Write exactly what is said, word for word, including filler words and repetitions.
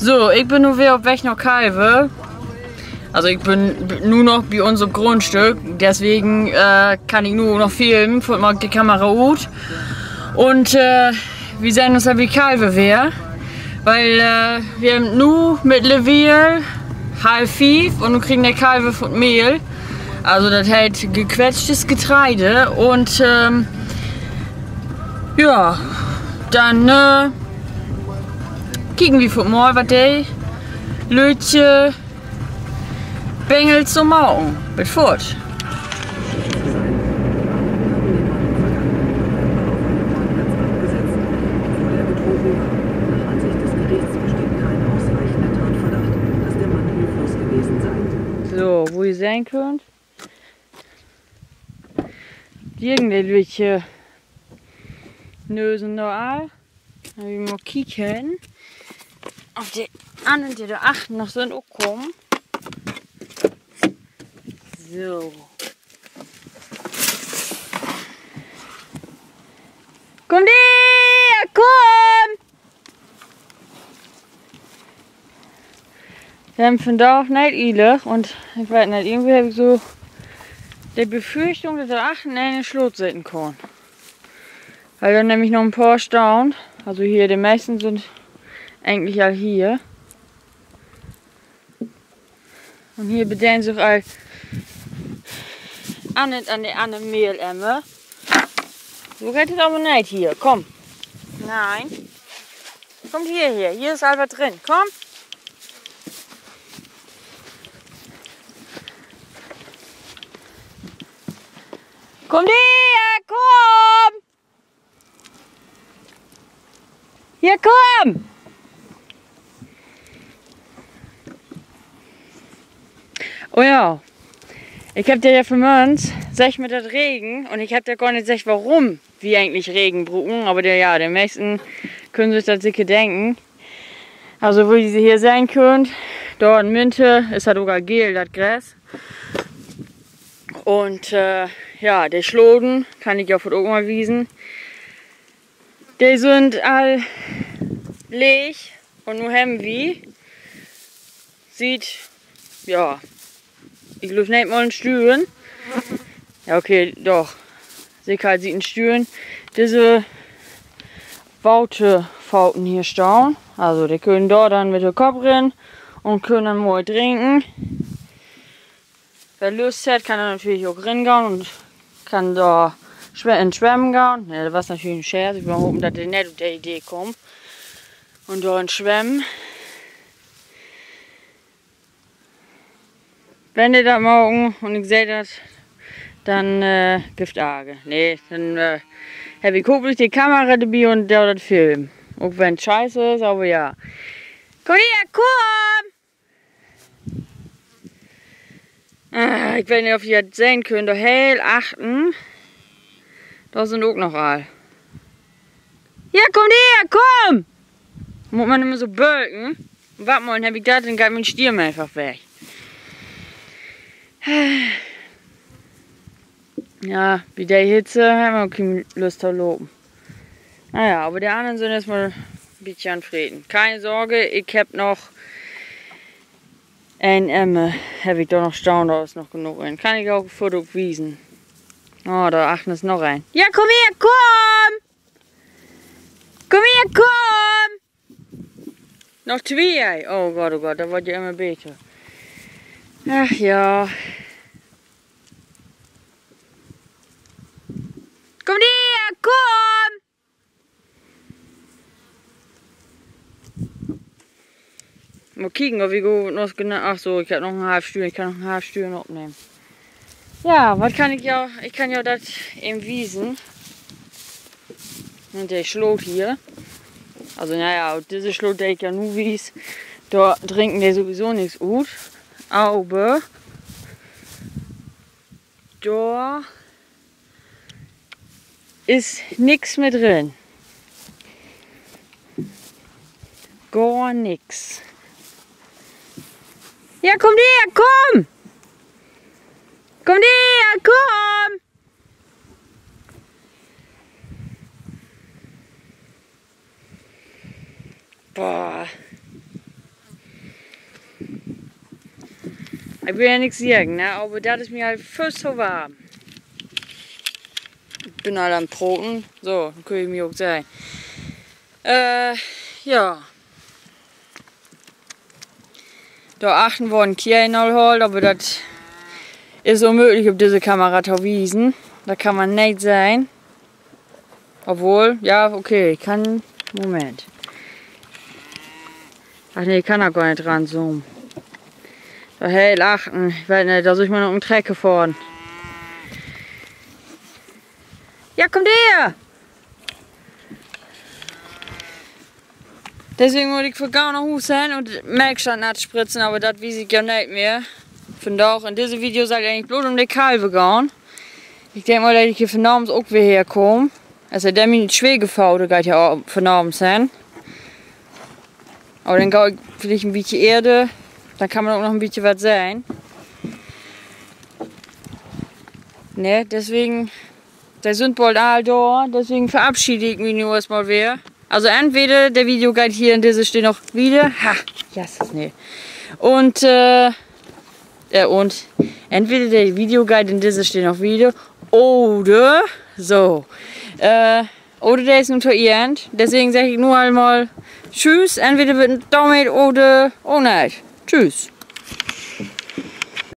So, ik bün nu weer op Weg na Kalve. Also, ik bün nu noch bi uns op Grundstück, deswegen kann ik nu noch filmen. Foort maak ik de Kamera ut. Un wi sehn uns denn bi Kalve weer. Wiel wi hebbt nu mittlerwiel half fief un nu kriegen de Kalve foort Mehl. Also, dat heet gequetschtes Getreide. Un ja, denn kieken wi foort mal, wat de lüttje Bengels so maken. Bit foort. So, wo ji sehn köönt, liggen de lüttje Nösen dor all. Denn wi mal kieken, of de annern, de dor achtern noch sünd, ok kamen. So. Kumm, de, kumm! Wi hebbt vandaag neet Iele un ik weet neet, irgendwie heff ik so de Befürchtung, dat dor achtern een in Sloot sitten kann. Wiel dor nämlich noch en poor stahn. Also hier, de meesten sünd egentlich al hier. Un hier bedenen sik al an, an de anner Mehlemmer. So geiht dat aver neet hier. Kumm. Nee. Kummt hier, hier. Hier is al wat drin. Kumm. Kumm hier, kumm! Hier, kumm! Oh ja. Ik heff dat ja vörmorgens seggt mit dat Regen un ik heff dat gor neet seggt, worüm wi egentlich Regen bruken, aver de, ja, de meesten köönt sik dat seker denken. Also, wo ji hier sehn köönt, dor in Mitte is dat ok al geel, dat Gras. Un ja, de Sloten kann ik jo foort ok mal wiesen. De sünd al leeg. Un nu hebben wi siet, ja, ik glööv neet mal en Stünn. Ja, okay, doch. Seker siet en Stünn disse Waterfaten hier stahn. Also, de könen dor denn mit de Kopp rin un könen denn mooi drinken. Wer Lust hett, kann dor natürlich ok ringahn un kann dor in swemmen gahn. Nee, dat was natürlich en Scherz. Ik will mal hopen, dat de neet op de Idee kaamt un dor in swemmen. Wenn de dat maken un ik seh dat, denn gifft Arger. Nee, denn heff ik hopentlich de Kamera dorbi un do dat filmen. Ok wenn 't scheiße is, aver ja. Kumm hier, kumm! Ik weet neet, of ji dat sehn köönt, dor heel achtern. Dor sünd ok noch all. Ja, kumm hier, kumm! Mutt man immer so bölken. Wat mal heff ik dat, denn geiht mien Stimm eenfach weg. Ja, bi de Hitze hebb wi ok keen Lust to lopen. Na ja, aver de annern sünd eerstmal en bietje an 't Freten. Keen Sorge, ik hebb noch een Emmer heff ik dor noch stahn, dor is noch genoog in. Kann ik ok foort ok wiesen. Oh, dor achtern is noch een. Ja, kumm hier, kumm! Kumm hier, kumm! Noch twee. Oh Gott, oh Gott, dat warrt ja immer beter. Ach ja. Kumm hier, kumm! Mal kieken, of ik noch, ach so, ik hebb noch en half Stünn, ik kann noch en half Stünn opnehmen. Ja, wat kann ik jo, ik kann jo dat even wiesen. Un de Sloot hier. Also, na ja, disse Sloot, de ik jo nu wies, dor drinken de sowieso nix ut. Aver dor is nix mehr drin. Gor nix. Ja, kumm hier, kumm! Kumm hier, kumm! Boah. Ik will ja nix seggen, ne? Aver dat is mi al völs to warm. Ik bün al an 't Proten. So, denn köönt ji mi ok sehn. Äh, ja. Dor achtern worrn Kieën al haalt, aver dat is unmööglich op disse Kamera to wiesen. Dat kann man neet sehn. Obwohl, ja, okay, ik kann, Moment. Ach nee, ik kann dor gor neet ranzoomen. Dor heel achtern, ik weet neet, dor süht man ok en Trecker fahren. Ja, kumm her! Deswegen mutt ik vör gau na Huus hen un Melkstand natspritzen, aver dat wies ik jo neet mehr. Vandaag in disse Video sall 't egentlich bloot üm de Kalver gahn. Ik denk mal, dat ik hier vanavends ok weer herkaam. Also, denn mien Swegervader geiht ja vanavends hen. Aver denn gah ik villicht en bietje eerder. Denn kann man ok noch en bietje wat sehn. Ne, deswegen, de sünd bold all dor. Deswegen verafscheed ik mi nu eerstmal weer. Also entweder de Video geiht hier in disse Steed noch wieder. Ha, Jesses, nee. Un, äh, äh, un entweder de Video geiht in disse Steed noch wieder oder so. Äh, oder de is nu to Enn. Deswegen segg ik nu al mal Tschüüs. Entweder wird't dormit oder, oh nee. Tschüüs.